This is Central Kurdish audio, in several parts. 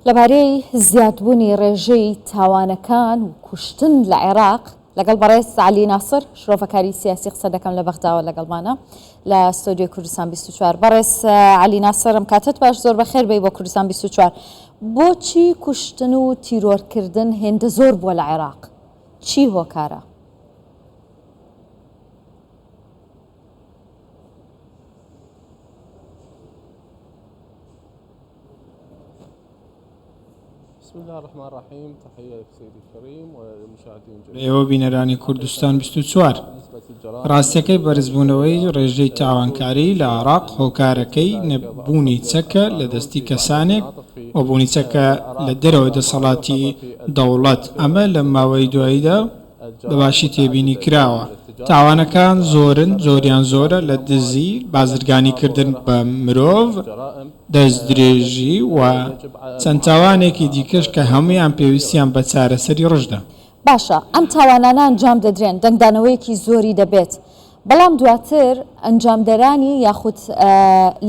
لەبارەی زیادبوونی ڕێژەی تاوانەکان و کوشتن لە عێراق لەگەڵ بەڕێز عەلی ناسر شرۆڤەکاری سیاسی قسە دەکەم لە بەغداوە لەگەڵمانە لە ستۆدیۆی کوردستان 24. بەڕێز عەلی ناسر ئەم کاتەت باش، زۆر بەخێر بێی بۆ کوردستان 24. بۆچی کوشتن و تیرۆرکردن هێندە زۆر بووە لە عێراق؟ چی هۆکارە؟ ئێوە بینەرانی کوردستان 24. ڕاستیەکەی بەرزبوونەوەی ڕێژەی تاوانکاری لە عێراق هۆکارەکەی نەبوونی چەکە لە دەستی کەسانێک و بوونی چەکە لە دەرەوەی دەسەڵاتی دەوڵەت، ئەمە لە ماوەی دواییدا بە باشی تێبینی کراوە. تاوانەکان زۆرن، زۆریان زۆرە لە دزی، بازرگانیکردن بە مرۆڤ، دەستدرێژی و چەند تاوانێکی دیکەش کە هەموویان پێویستیان بە چارەسەری ڕژدە. باشە ئەم تاوانانە ئەنجام دەدرێن، دەنگدانەوەیەکی زۆری دەبێت، بەڵام دواتر ئەنجامدەرانی یاخود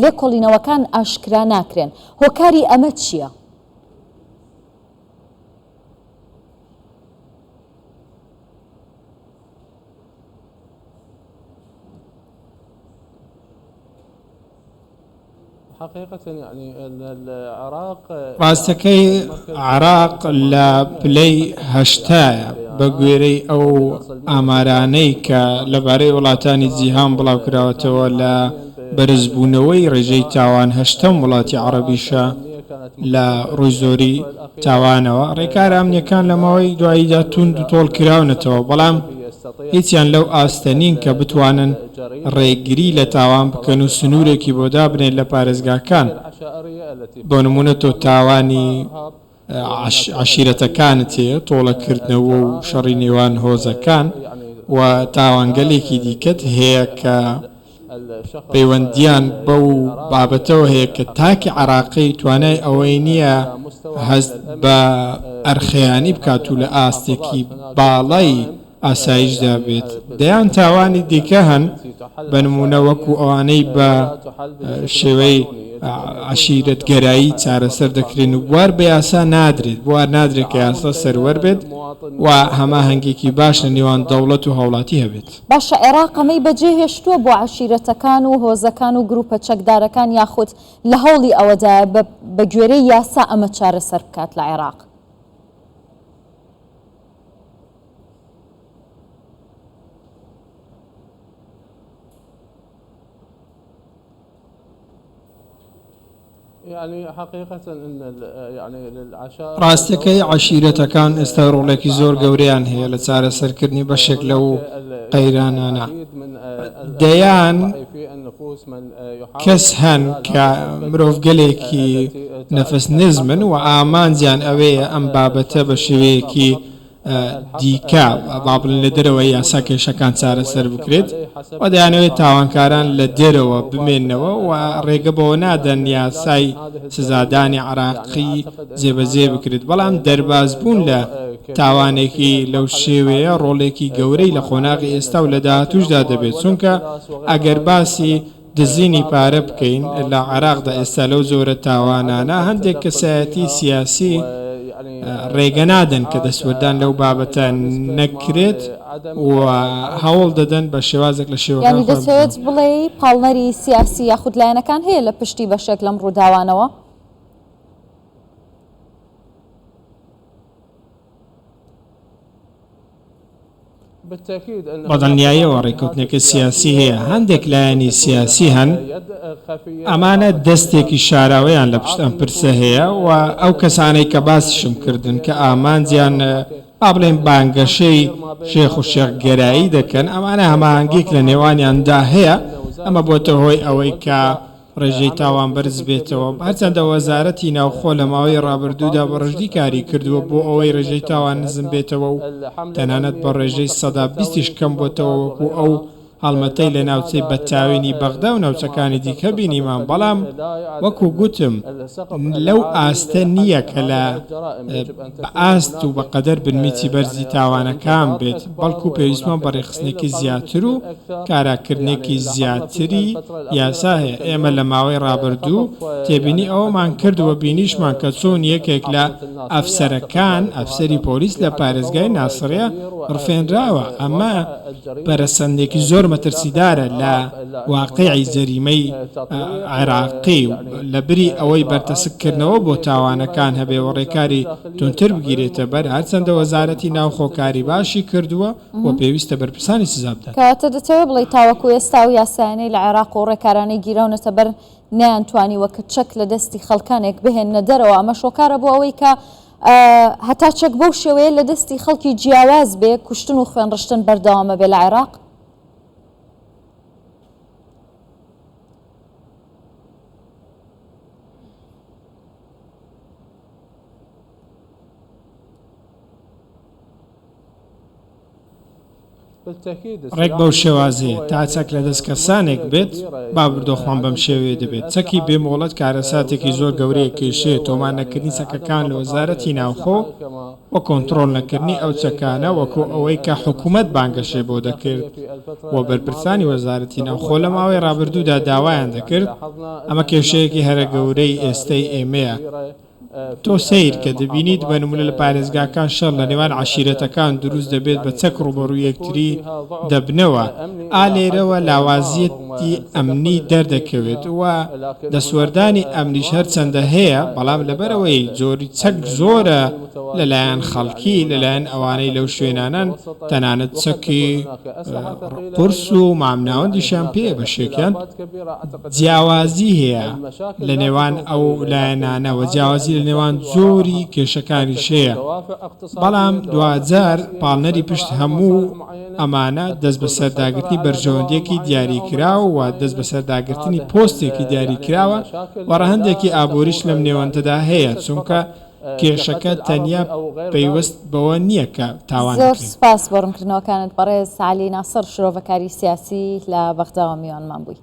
لێکۆڵینەوەکان ئاشکرا ناکرێن، هۆکاری ئەمە چییە؟ ڕاستەکەی عێراق لە پلەی هەشتایە بە گوێرەی ئەو ئامارانەی کە لەبارەی وڵاتانی جیهان بڵاوکراوەتەوە لە بەرزبوونەوەی ڕێژەی تاوان هەشتەم وڵاتی عەڕەبیشە لە ڕووی زۆری تاوانەوە، ڕێکارە ئەمنییەکان لە ماوەی دواییدا توند و تۆڵ کراونەتەوە، بەڵام هیچیان لەو ئاستە نین کە بتوانن ڕێگری لە تاوان بکەن و سنوورێکی بۆ دابنێن لە پارێزگاکان، بۆ نموونە تۆ تاوانی عەشیرەتەکانت هەیە، تۆڵەکردنەوە و شەڕی نێوان هۆزەکان و تاوانگەلێکی دیکەت هەیە کە پەیوەندییان بەو بابەتەوە هەیە کە تاکی عێراقی توانای ئەوەی نییە هەست بە ئەرخەیانی بکات و لە ئاستێکی باڵای ئاسایشدا بێت. دەیان تاوانی دیکە هەن، بە نموونە وەکو ئەوانەی بە شێوەی عەشیرەتگەرایی چارەسەر دەکرێن و بوار بە یاسا نادرێت، بوار نادرێت کە یاسا سەروەر بێت و هەماهەنگیەکی باش لە نێوان دەوڵەت و هاوڵاتی هەبێت. باشە عێراق ئەمەی بەجێ هێشتووە بۆ عەشیرەتەکان و هۆزەکان و گروپە چەکدارەکان یاخود لە هەوڵی ئەوەدایە بە گوێرەی یاسا ئەمە چارەسەر بکات لە عێراق؟ ڕاستیەکەی عەشیرەتەکان ئێستا ڕۆڵێکی زۆر گەورەیان هەیە لە چارەسەرکردنی بەشێک لەو قەیرانانە. دەیان کەس هەن کە مرۆڤگەلێکی نەفس نزمن و ئامانجیان ئەوەیە ئەم بابەتە بە شێوەیەکی دیکە با بڵێین لە دەرەوەی یاسا کێشەکان چارەسەر بکرێت و دەیانەوێت تاوانکاران لە دەرەوە بمێنەوە و ڕێگە بەوە نادەن یاسای سزادانی عێراقی جێبەجێ بکرێت، بەڵام دەربازبوون لە تاوانێکی لەو شێوەیە ڕۆڵێکی گەورەی لە قۆناغی ئێستا و لە داهاتووشدا دەبێت، چونکە ئەگەر باسی دزینی پارە بکەین لە عێراقدا ئێستا لەو جۆرە تاوانانە هەندێک کەسایەتی سیاسی ڕێگە نادەن کە دەستوەردان لەو بابەتە نەکرێت و هەوڵ دەدەن بە شێوازێک لە شێوەکان یانی خۆیان دەتەوێت بزانن. بڵێی پاڵنەری سیاسی یاخود لایەنەکان هەیە لە پشتی بەشێک لەم ڕووداوانەوە؟ بەدڵنیاییەوە ڕێککەوتنێکی سیاسی هەیە، هەندێک لایەنی سیاسی هەن، ئەمانە دەستێکی شاراوەیان لە پشت ئەم پرسە هەیە و ئەو کەسانەی کە باسیشم کردن کە ئامانجیان با بڵێین بانگەشەی شێخ و شێخگەرایی دەکەن، ئەمانە هەماهەنگییەک لە نێوانیاندا هەیە، ئەمە بۆتە هۆی ئەوەی کە ڕێژەی تاوان بەرز بێتەوە، هەرچەندە وەزارەتی ناوخۆ لە ماوەی ڕابردوودا بە ڕژدی کاری کردووە بۆ ئەوەی ڕێژەی تاوان نزم بێتەوە و تەنانەت بە ڕێژەی 20% یش کەم بۆتەوە وەکو ئەو. هەڵمەتەی لە ناوچەی بەتاوێنی بەغدا و ناوچەکانی دیکە بینیمان، بەڵام وەکو گوتم لەو ئاستە نییە کە لە بە ئاست و بە قەدەر بنمیچی بەرزی تاوانەکان بێت، بەڵکو پێویستمان بە ڕێکخستنێکی زیاتر و کاراکردنێکی زیاتری یاسا هەیە، ئێمە لە ماوەی ڕابردوو تێبینی ئەوەمان کرد و بینیشمان کە چۆن یەکێک لە ئەفسەرەکان، ئەفسەری پۆلیس لە پارێزگای ناسڕیە ڕفێنراوە، ئەمە پەرەسەندێکی زۆر مەترسیدارە لە واقیعی جەریمەی عێراقی و لەبری ئەوەی بەرتەسککردنەوە بۆ تاوانەکان هەبێ و ڕێکاری توندتر بگیرێتە بەر، هەرچەندە وەزارەتی ناوخۆ کاری باشی کردووە و پێویستە بەرپرسانی سزا بدات. کەواتە دەتەوێ بڵێی تاوەکو ئێستا ئەو یاسایانەی لە عێراق و ڕێکارانەی گیراونەتە بەر نەیانتوانیوە کە چەک لە دەستی خەڵکانێک بهێننە دەرەوە، ئەمەش هۆکارە بۆ ئەوەی کە هەتا چەک بەو شێوەیە لە دەستی خەڵکی جیاواز بێ، کوشتن و خوێنڕشتن بەردەوامە بێ لە عێراق؟ ڕێک بەو شێوازەیە، تا چەک لە دەست کەسانێک بێت، بابردۆخمان بەم شێوەیە دەبێت. چەکی بێ مۆڵەت کارەساتێکی زۆر گەورەیە، کێشەیە، تۆمار نەکردنی چەکەکان لە وەزارەتی ناوخۆ و کۆنتڕۆڵ نەکردنی ئەو چەکانە وەکو ئەوەی کە حکومەت بانگەشەی بۆ دەکرد و بەرپرسانی وەزارەتی ناوخۆ لە ماوەی ڕابردوودا داوایان دەکرد، ئەمە کێشەیەکی هەرە گەورەی ئێستەی ئێمەیە. تۆ سەیر کە دەبینیت بە نمونە لە پارێزگاکان شەڕ لە نێوان عەشیرەتەکان دروست دەبێت بە چەک ڕوبەڕوی یەکتری دەبنەوە ئا لێرەوە لاوازیەتی ئەمنی دەردەکەوێت و دەستوەردانی ئەمنیش هەرچەندە هەیە بەڵام لەبەرئەوەی جۆری چەک زۆرە لەلایەن خەڵکی لەلایەن ئەوانەی لەو شوێنانەن تەنانەت چەکی قورس و مامناوەندیشیان پێیە بەشێکیان جیاوازی هەیە لە نێوان ئەو لایەنانە و جیاوازی لە نێوان جۆری کێشەکانیش هەیە، بەڵام دواجار پاڵنەری پشت هەموو ئەمانە دەستبەسەرداگرتنی بەرژەوەندییەکی دیاریکراو و دەستبەسەرداگرتنی پۆستێکی دیاریکراوە و ڕەهەندێکی ئابووریش لەم نێوەندەدا هەیە، چونکە کێشەکە تەنیا پەیوەست بەوە نییە کە تاوان زۆر دەکرێن. سوپاس بۆ ڕوونکردنەوەکانت بەڕێز عەلی ناسڕ شرۆڤەکاری سیاسی لە بەغداوە میوانمان بووی.